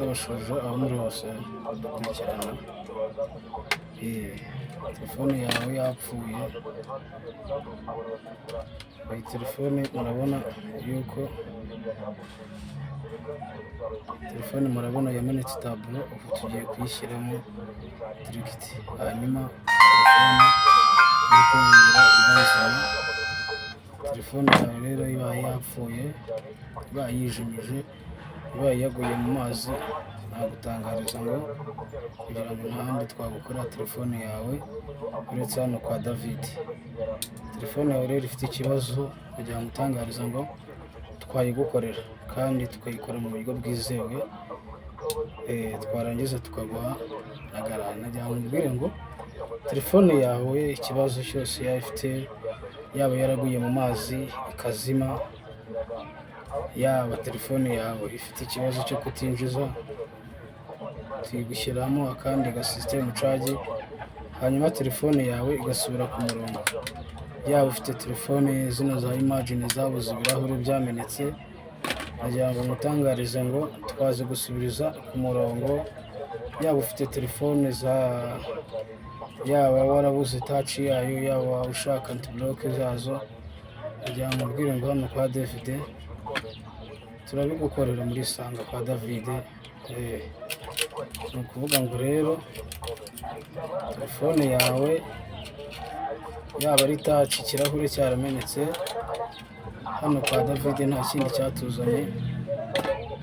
Ndabasuhuje aho muri hose dukurikirana. Telefone yawe yapfuye, iyi telefone murabona yuko telefone murabona yamenetse taburo, ubu tugiye kuyishyiramo direct, hanyuma telefone ihite yongera iba nzima. Telefone yawe rero ibaye yapfuye, ibaye yijimije, ibaye yaguye mu mazi, nagutangariza ngo kugira ngo nta handi twagukorera telefone yawe uretse hano kwa David. Telefone yawe rero ifite ikibazo, kugira ngo utangarize ngo twayigukorera kandi tukayikora mu buryo bwizewe, twarangiza tukaguha na garanti. Nagira ngo nkubwire ngo telefone yawe ikibazo cyose yaba ifite, yaba yaraguye mu mazi ikazima, yaba telefone yawe ifite ikibazo cyo kutinjiza, tuyigushyiramo akandi ga system charge, hanyuma telefone yawe igasubira ku murongo. Yaba ufite telefone zino za Imagine zabuze ibirahuri byamenetse, nagira ngo ngutangarize ngo twazigusubiriza ku murongo. Yaba ufite telefone za, yaba warabuze touch yayo, yaba ushaka anti-block zazo, nagira ngo nkubwire ngo hano kwa David turabigukorera muri Sanga kwa David. Ni ukuvuga ngo rero telefone yawe yaba ari touch, ikirahure cyaramenetse, hano kwa David nta kindi cyatuzanye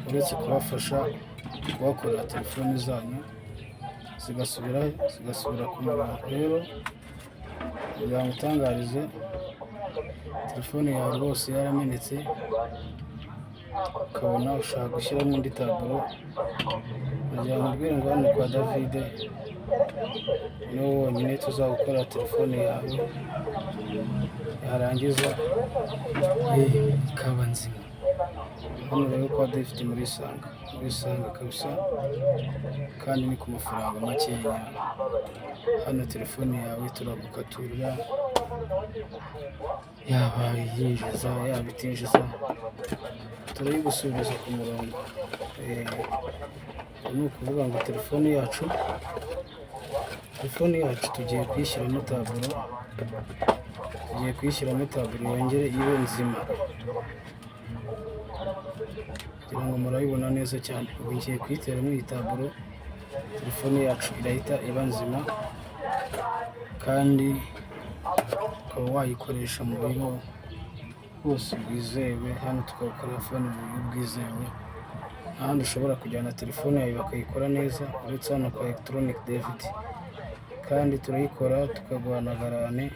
uretse kubafasha kubakorera telefone zanyu zigasubira ku murongo. Rero kugira ngo utangarize, telefone yawe rwose yaramenetse, ukabona ushaka gushyiramo indi taburo, nagira ngo nkubwire ngo hano kwa David niwe wonyine tuzagukora telefone yawe, yarangiza ikaba nzima. Hano rero kwa David muri Sanga, muri Sanga kabisa, kandi ni ku mafaranga makeya. Hano telefone yawe turagukaturira, yaba yinjiza yaba itinjiza, turayigusubiza ku murongo. Ni ukuvuga ngo telefone yacu tugiye kuyishyiramo taburo, tugiye kuyishyiramo taburo yongere ibe nzima. Kugira ngo murabibona neza cyane, ubu ngiye kuyiteramo iyi taburo, telefone yacu irahita iba nzima kandi ukaba wayikoresha mu buryo bwose bwizewe. Hano tukagukorera phone mu buryo bwizewe, nta handi ushobora kujyana telefone yawe bakayikora neza uretse hano kwa Electronic David, kandi turayikora tukaguha na garanti.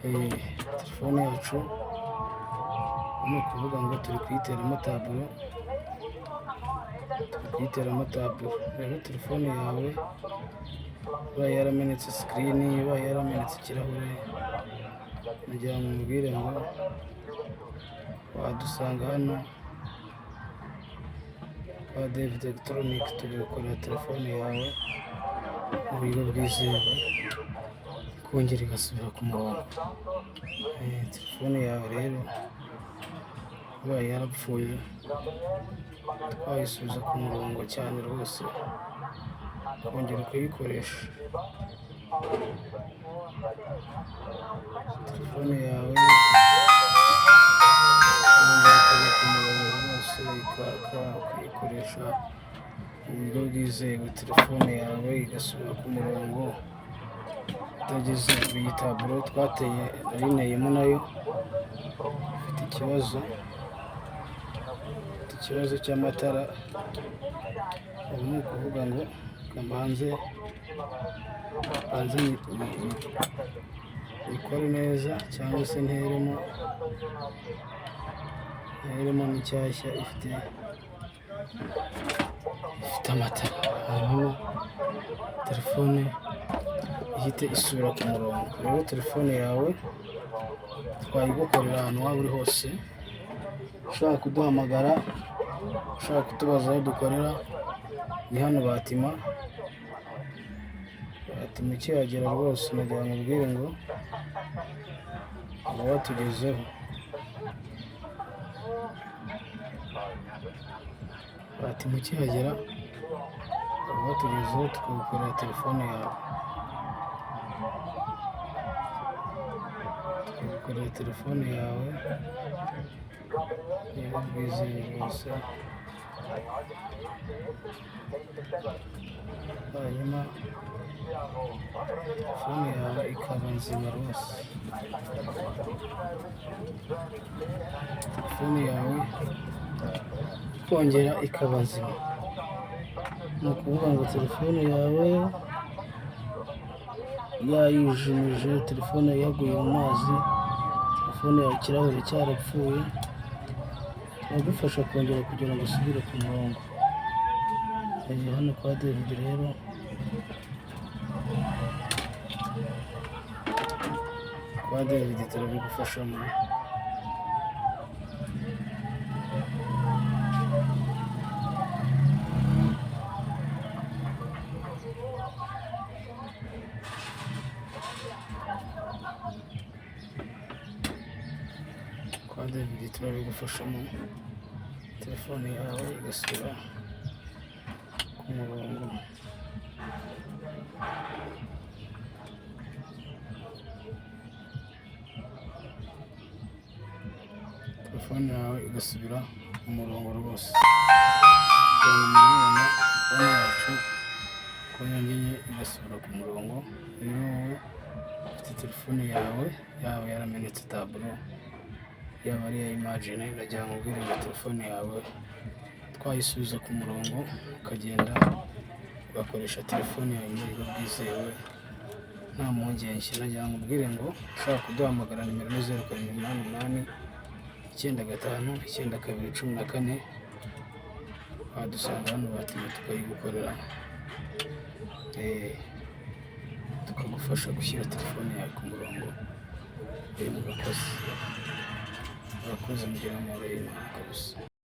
Telefone yacu ni ukuvuga ngo turi kuyiteramo taburo, turi kuyiteramo taburo. Rero telefone yawe ibaye yaramenetse screen, ibaye yaramenetse ikirahure, nagira ngo nkubwire ngo wadusanga hano kwa David Electronic, tugakorera telefone yawe mu buryo bwizewe, ikongera igasubira ku murongo. Telefone yawe rero ibaye yarapfuye, twayisubiza ku murongo cyane rwose, ukongera ukayikoresha. Telefone yawe ikongera ikajya ku murongo rwose, ikaka ukayikoresha mu buryo bwizewe, telefone yawe igasubira ku murongo itageze. Iyi taburo twateye nayineyemo nayo ifite ikibazo, ifite ikibazo cy'amatara. Ubu ni ukuvuga ngo reka mbanze nyikore neza cyangwa se nteremo n'inshyashya ifite amatara, hanyuma telefone ihite isubira ku murongo. Rero telefone yawe twayigukorera ahantu waba uri hose, ushaka kuduhamagara, ushaka kutubaza aho dukorera, ni hano Batima. Batima ukihagera rwose nagira ngo nkubwire ngo uba watugezeho. Batima ukihagera batugezeho tukagukorera telefone yawe, tukagukorera telefone yawe niba bwizewe rwose, hanyuma telefone yawe ikaba nzima rwose, telefone yawe ikongera ikaba nzima. Ni ukuvuga ngo telefone yawe yayijimije, telefone yaguye mu mazi, telefone yawe ikirahure cyarapfuye, turagufasha kongera kugira ngo usubire ku murongo. Hano kwa David rero kwa David turabigufashamo. Kwa David turabigufashamo, telefone yawe igasubira ku murongo. Telefone yawe igasubira ku murongo rwose. Kugira ngo murabibona phone yacu ko yongeye igasubira ku murongo. Rero wowe ufite telefone yawe, yaba yaramenetse taburo, yaba ari iya Imagine, ndagira ngo nkubwire ngo telefone yawe twayisubiza ku murongo, ukagenda ugakoresha telefone yawe mu buryo bwizewe nta mpungenge. Nagira ngo nkubwire ngo ushaka kuduhamagara nimero ni 0788 95 92 14, wadusanga hano Batime tukayigukorera, tukagufasha gushyira telefone yawe ku murongo. Murakoze, murakoze, mugire amahoro y'Imana kabisa.